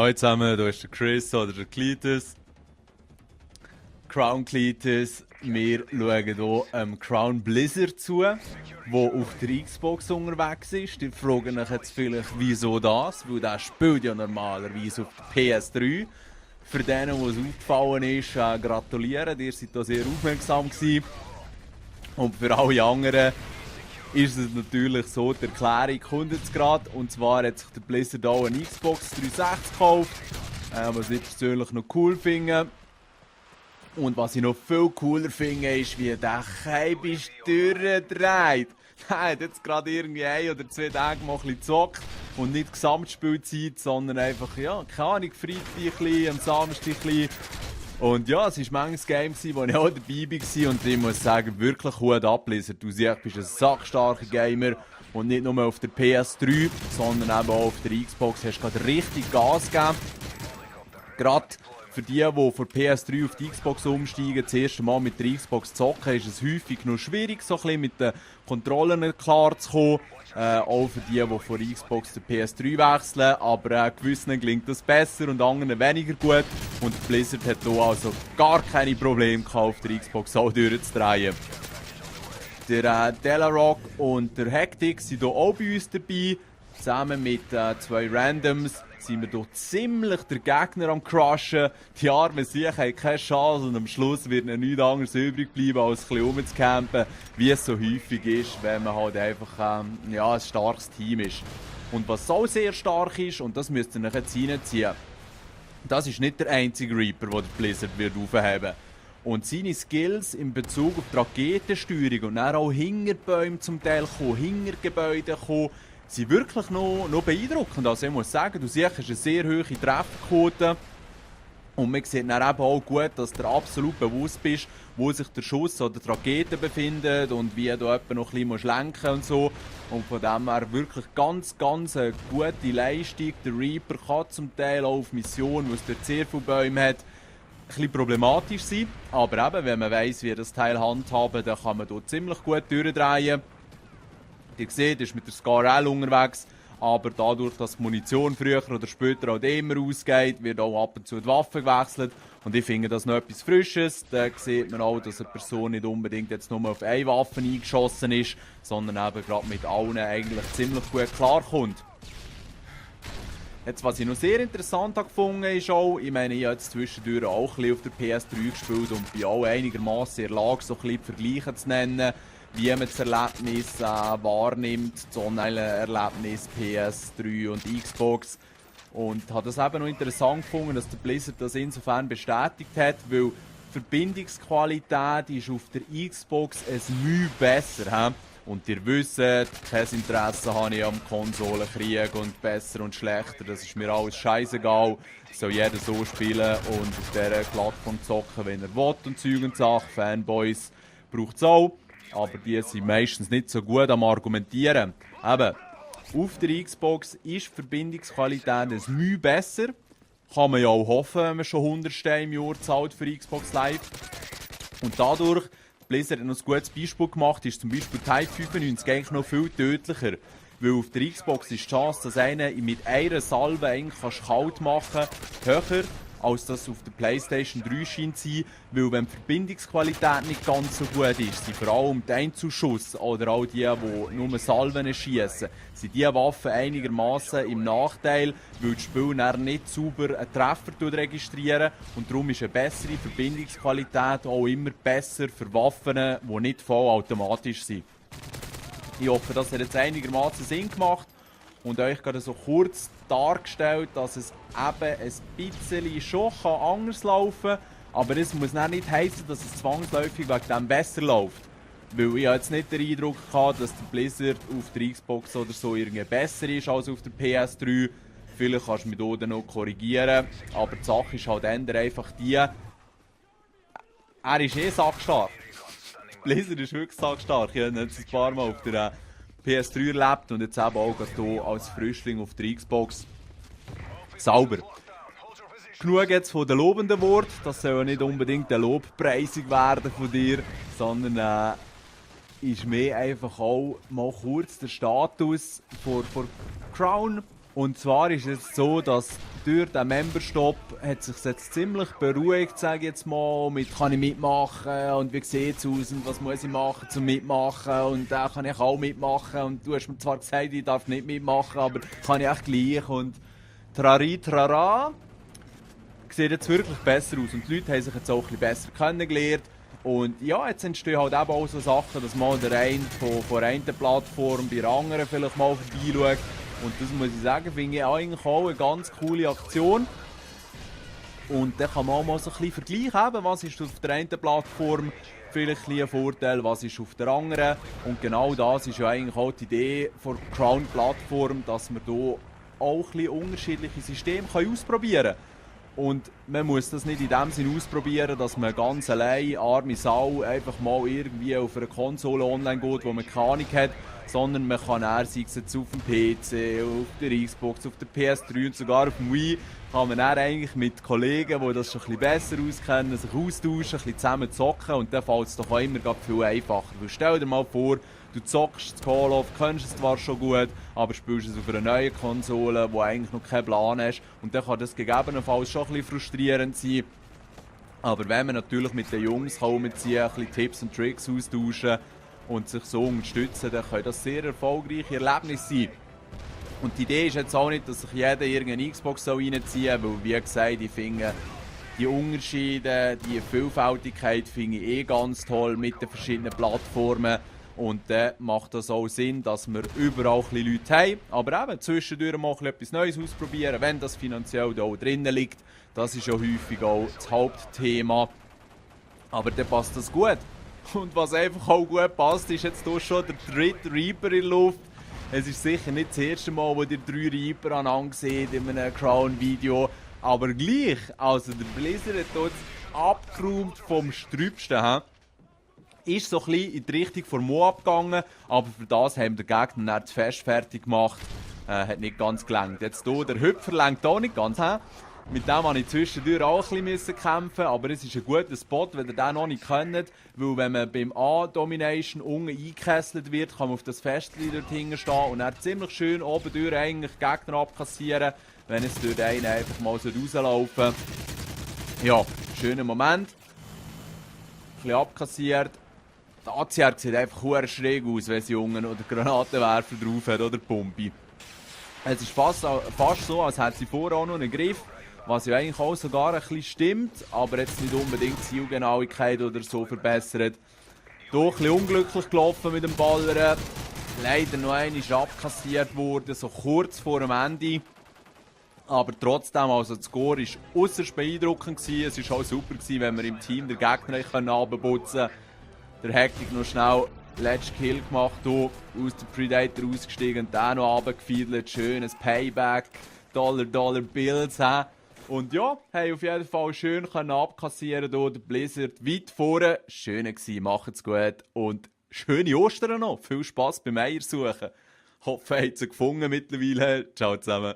Hallo zusammen, hier ist der Chris oder der Cletus. Crown Cletus. Wir schauen hier Crown Blizzard zu, der auf der Xbox unterwegs ist. Die fragen euch jetzt vielleicht, wieso das? Weil der spielt ja normalerweise auf der PS3. Für denen, wo es aufgefallen ist, gratulieren. Ihr seid da sehr aufmerksam gewesen. Und für alle anderen ist es natürlich so, die Erklärung kommt jetzt gerade. Und zwar hat sich der Blizzard auch eine Xbox 360 gekauft, was ich persönlich noch cool finde. Und was ich noch viel cooler finde, ist, wie der Keib ist durchdreht. Der hat jetzt gerade irgendwie 1 oder 2 Tage mal ein bisschen gezockt. Und nicht Gesamtspielzeit, sondern einfach, ja, keine Ahnung, Freitag ein bisschen, am Samstag ein bisschen. Und ja, es war manches Game, wo ich auch dabei war. Und ich muss sagen, wirklich Hut ab, Blizzard. Du siehst, bist ein sackstarker Gamer. Und nicht nur auf der PS3, sondern eben auch auf der Xbox. Hast gerade richtig Gas gegeben. Gerade für die von PS3 auf die Xbox umsteigen, das erste Mal mit der Xbox zocken, ist es häufig noch schwierig, so ein bisschen mit den Kontrollen klar zu kommen. Auch für die von der Xbox zur PS3 wechseln, aber gewissen gelingt das besser und anderen weniger gut. Und Blizzard hat hier also gar keine Probleme gehabt, auf der Xbox auch durchzudrehen. Der Delarock und der Hectic sind hier auch bei uns dabei. Zusammen mit 2 Randoms sind wir hier ziemlich der Gegner am Crushen. Die armen Sicher haben keine Chance und am Schluss wird ihnen nichts anderes übrig bleiben, als ein bisschen rumzucampen, wie es so häufig ist, wenn man halt einfach ja, ein starkes Team ist. Und was auch sehr stark ist, und das müsst ihr euch jetzt reinziehen, das ist nicht der einzige Reaper, den der Blizzard wird aufheben. Und seine Skills in Bezug auf die Raketensteuerung und dann auch hinter Bäumen zum Teil kommen, hinter Gebäuden kommen, sind wirklich noch beeindruckend. Also ich muss sagen, du siehst eine sehr hohe Trefferquote. Und man sieht dann eben auch gut, dass du absolut bewusst bist, wo sich der Schuss oder die Rakete befindet und wie du etwa noch ein bisschen lenken und so. Und von dem her wirklich ganz eine gute Leistung. Der Reaper kann zum Teil auch auf Mission, wo es dort sehr viele Bäume hat, ein bisschen problematisch sein. Aber eben, wenn man weiss, wie das Teil handhaben, dann kann man dort ziemlich gut durchdrehen. Ihr seht, ist mit der Scar L unterwegs, aber dadurch, dass die Munition früher oder später auch immer ausgeht, wird auch ab und zu die Waffe gewechselt. Und ich finde das noch etwas Frisches. Da sieht man auch, dass eine Person nicht unbedingt jetzt nur auf eine Waffe eingeschossen ist, sondern eben gerade mit allen eigentlich ziemlich gut klarkommt. Jetzt, was ich noch sehr interessant habe gefunden, ist auch, ich meine, ich habe jetzt zwischendurch auch ein bisschen auf der PS3 gespielt und bin auch einigermaßen in der Lage, so ein bisschen Vergleiche zu nennen, wie man das Erlebnis wahrnimmt, so ein Erlebnis PS3 und Xbox. Und habe das eben noch interessant gefunden, dass der Blizzard das insofern bestätigt hat, weil die Verbindungsqualität ist auf der Xbox ein Mühe besser. He? Und ihr wisst, kein Interesse habe ich am Konsolenkrieg und besser und schlechter, das ist mir alles scheißegal. Soll jeder so spielen und auf dieser Plattform zocken, wenn er will und Zeug und Sachen. Fanboys braucht es auch. Aber die sind meistens nicht so gut am Argumentieren. Eben, auf der Xbox ist die Verbindungsqualität ein Mühe besser. Kann man ja auch hoffen, wenn man schon 100 Steine im Jahr zahlt für Xbox Live. Und dadurch, Blizzard hat noch ein gutes Beispiel gemacht, ist zum Beispiel Type 95 eigentlich noch viel tödlicher. Weil auf der Xbox ist die Chance, dass einer mit einer Salve eigentlich kalt machen kann, höher, als das auf der PlayStation 3 scheint zu sein, weil wenn die Verbindungsqualität nicht ganz so gut ist, sind vor allem die Einzelschuss oder auch die nur Salven schießen, sind diese Waffen einigermaßen im Nachteil, weil das Spiel dann nicht sauber einen Treffer registrieren und darum ist eine bessere Verbindungsqualität auch immer besser für Waffen, die nicht vollautomatisch sind. Ich hoffe, das hat jetzt einigermaßen Sinn gemacht und euch gerade so kurz dargestellt, dass es eben ein bisschen schon anders laufen kann, aber es muss nicht heißen, dass es zwangsläufig wegen dem besser läuft. Weil ich jetzt nicht den Eindruck hatte, dass der Blizzard auf der Xbox oder so irgendwie besser ist als auf der PS3. Vielleicht kannst du mich hier noch korrigieren, aber die Sache ist halt einfach die, er ist sackstark. Blizzard ist wirklich sackstark. Ich habe jetzt ein paar Mal auf der PS3 erlebt und jetzt eben auch hier als Frischling auf der Xbox. Sauber. Genug jetzt von den lobenden Worten. Das soll ja nicht unbedingt eine Lobpreisung werden von dir, sondern ist mehr einfach auch mal kurz der Status von Crown Und zwar ist es so, dass durch den Memberstop hat sich jetzt ziemlich beruhigt, sage ich jetzt mal, mit kann ich mitmachen und wie sieht es aus und was muss ich machen zum Mitmachen und da kann ich auch mitmachen und du hast mir zwar gesagt, ich darf nicht mitmachen, aber kann ich auch gleich und trari trara, sieht jetzt wirklich besser aus und die Leute haben sich jetzt auch ein bisschen besser kennengelernt. Und ja, jetzt entstehen halt eben auch so Sachen, dass mal der eine von einer Plattform bei der anderen vielleicht mal vorbeischaut. Und das muss ich sagen, finde ich eigentlich auch eine ganz coole Aktion. Und dann kann man auch mal so ein bisschen vergleichen, was ist auf der einen Plattform vielleicht ein Vorteil, was ist auf der anderen. Und genau das ist ja eigentlich auch die Idee der Crown-Plattform, dass man hier auch ein bisschen unterschiedliche Systeme ausprobieren kann. Und man muss das nicht in dem Sinne ausprobieren, dass man ganz allein, arme Sau, einfach mal irgendwie auf einer Konsole online geht, wo man keine Ahnung hat, sondern man kann sei es jetzt auf dem PC, auf der Xbox, auf der PS3 und sogar auf dem Wii, kann man dann eigentlich mit Kollegen, die das schon ein bisschen besser auskennen, sich austauschen, ein bisschen zusammen zocken und dann fällt es doch auch immer viel einfacher. Weil stell dir mal vor, du zockst das Call of, kennst es zwar schon gut, aber spielst es auf einer neuen Konsole, wo eigentlich noch keinen Plan hast. Und dann kann das gegebenenfalls schon ein bisschen frustrierend sein. Aber wenn man natürlich mit den Jungs kann mitziehen, ein bisschen Tipps und Tricks austauschen und sich so unterstützen, dann können das sehr erfolgreiche Erlebnisse sein. Und die Idee ist jetzt auch nicht, dass sich jeder irgendeine Xbox reinziehen soll, weil wie gesagt, ich finde die Unterschiede, die Vielfältigkeit finde ich ganz toll mit den verschiedenen Plattformen. Und dann macht das auch Sinn, dass wir überall ein bisschen Leute haben. Aber eben zwischendurch mal etwas Neues ausprobieren, wenn das finanziell da auch drinnen liegt. Das ist ja häufig auch das Hauptthema. Aber dann passt das gut. Und was einfach auch gut passt, ist jetzt hier schon der dritte Reaper in der Luft. Es ist sicher nicht das erste Mal, wo ihr 3 Reaper aneinander seht in einem Crown-Video. Aber gleich, also der Blizzard hat hier abgeräumt vom Strübsten. Ist so ein bisschen in die Richtung von Moab gegangen, aber für das haben der Gegner nicht zu fest fertig gemacht. Hat nicht ganz gelangt. Jetzt hier, der Hüpfer lenkt auch nicht ganz. Mit dem musste ich zwischendurch auch ein bisschen kämpfen, aber es ist ein guter Spot, wenn ihr den noch nicht kennt, weil wenn man beim A-Domination unten eingekesselt wird, kann man auf das Festchen dort hinten stehen und dann ziemlich schön oben durch eigentlich Gegner abkassieren, wenn es durch einen einfach mal rauslaufen. Ja, schöner Moment. Ein bisschen abkassiert. Die ACR sieht einfach sehr schräg aus, wenn sie Jungen oder Granatenwerfer drauf hat oder Pumpe. Es ist fast so, als hätte sie vorher auch noch einen Griff, was ja eigentlich auch sogar ein bisschen stimmt, aber jetzt nicht unbedingt Zielgenauigkeit oder so verbessert. Hier ein bisschen unglücklich gelaufen mit dem Ballern. Leider noch einmal abkassiert worden, so kurz vor dem Ende. Aber trotzdem, also das Score war äußerst beeindruckend gewesen. Es war auch super gewesen, wenn wir im Team den Gegner runterputzen konnten. Der Hektik noch schnell letzten Kill gemacht, hier aus dem Predator ausgestiegen und den noch runtergefiedelt. Schönes Payback, Dollar Bills. Und ja, hey, auf jeden Fall schön können abkassieren hier, der Blizzard weit vorne. Schön gewesen, macht's gut und schöne Ostern noch. Viel Spass beim Eiersuchen. Hoffe, ihr habt sie gefunden mittlerweile. Ciao zusammen.